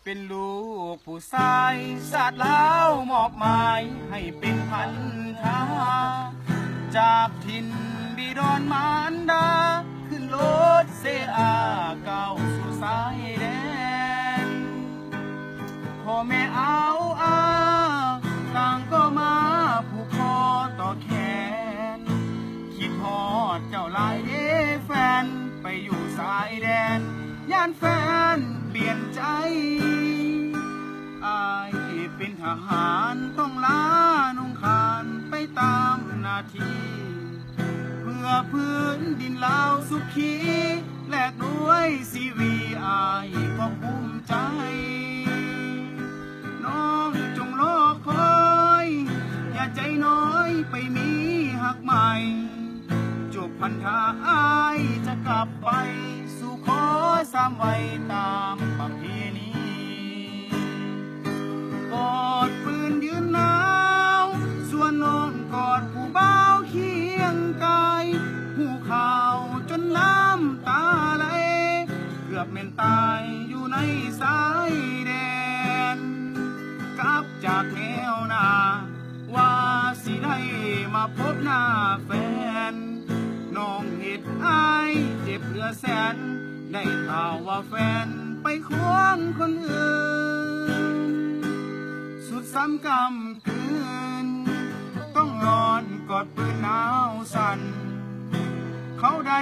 ເປັນລູກຜູ້ຊາຍ ຊາດລາວມອບໝາຍໃຫ້ເປັນພັນທາ ຈາກຖິ່ນດິນດອນມານດາ ຂຶ້ນລົດເຊອາ ກ້າວສູ່ຊາຍແດນ. ພໍ່ແມ່ອາວອາ ຕ່າງກໍມາຜູກຄໍຕໍ່ແຂນ ຄິດຮອດເຈົ້າຫຼາຍເດ້ແຟນ ໄປຢູ່ຊາຍແດນ ຢ້ານແຟນປ່ຽນໃຈ. ອ້າຍເປັນທະຫານ ຕ້ອງລານຸ່ງຂານໄປຕາມໜ້າທີ່ ເພື່ອພື້ນດິນລາວສຸຂີ ແລກດ້ວຍຊີວິດ ອ້າຍກໍພູມໃຈ. ນ້ອງຈົ່ງລໍຄອຍ ຢ່າໃຈນ້ອຍໄປມີຮັກໃໝ່ ຈົບພັນທາອ້າຍຈະກັບໄປ ສູ່ຂໍສາມໄຫວ້ຕາມປະເພນີ. ກອດປືນຢືນໜາວ ສ່ວນນ້ອງກອດຜູ້ບ່າວຄຽງກາຍ ຫູຂ່າວຈົນນ້ຳຕາໄຫຼ ເກືອບແມ່ນຕາຍຢູ່ໃນຊາຍແດນ ກັບຈາກແນວໜ້າ ວ່າຊິໄດ້ມາພົບໜ້າແຟນ ນ້ອງເຮັດອ້າຍເຈັບເຫຼືອແສນ ໄດ້ຂ່າວວ່າແຟນໄປຄວງຄົນອື່ນ ສຸດສ່ຳກຳ ຄືນ ຕ້ອງນອນກອດປືນໜາວສັ່ນ ເຂົາໄດ້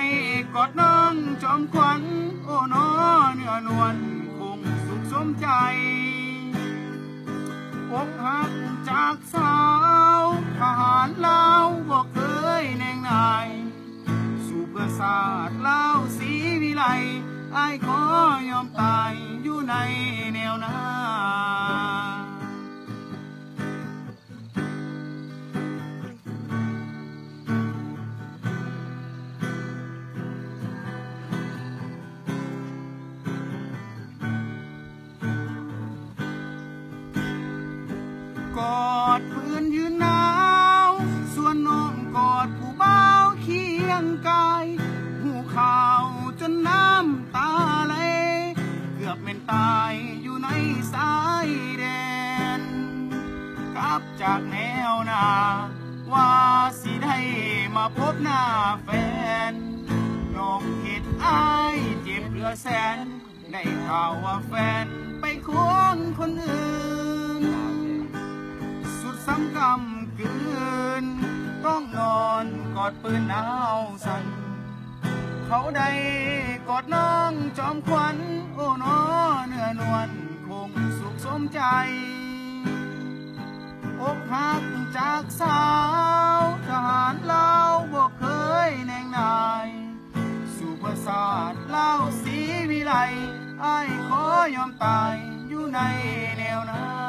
ກອດນ້ອງຈອມຂວັນ ໂອ້ໜໍເນື້ອນວນຄົງສຸກສົມໃຈ ອົກຫັກຈາກສາວ ທະຫານລາວບໍ່ເຄີຍແນງນາຍ ສູ້ເພື່ອຊາດລາວສີວິໄລ ອ້າຍຂໍຍອມຕາຍຢູ່ໃນແນວໜ້າ. ກອດພື້ນຢືນໜາວ ສ່ວນນ້ອງກອດຜູ້ບ່າວຄຽງກາຍ ຫູຂ່າວຈົນນ້ຳຕາໄຫຼ ເກືອບແມ່ນຕາຍຢູ່ໃນຊາຍແດນ ກັບຈາກແນວໜ້າ ວ່າຊິໄດ້ມາພົບໜ້າແຟນ ນ້ອງເຮັດອ້າຍເຈັບເຫຼືອແສນ ໄດ້ຂ່າວວ່າແຟນໄປຄວງຄົນອື່ນ ສຸດສ່ຳກຳກືນ ຕ້ອງນອນກອດປືນໜາວສັ່ນ ເຂົາໄດ້ກອດນ້ອງຈອມຂວັນ ໂອ້ໜໍເນື້ອນວນຄົງສຸກສົມໃຈ ອົກຫັກຈາກສາວ ທະຫານລາວບໍ່ເຄີຍແນງນາຍ ສູ້ເພື່ອຊາດລາວສີວິໄລ ອ້າຍຂໍຍອມຕາຍຢູ່ໃນແນວໜ້າ.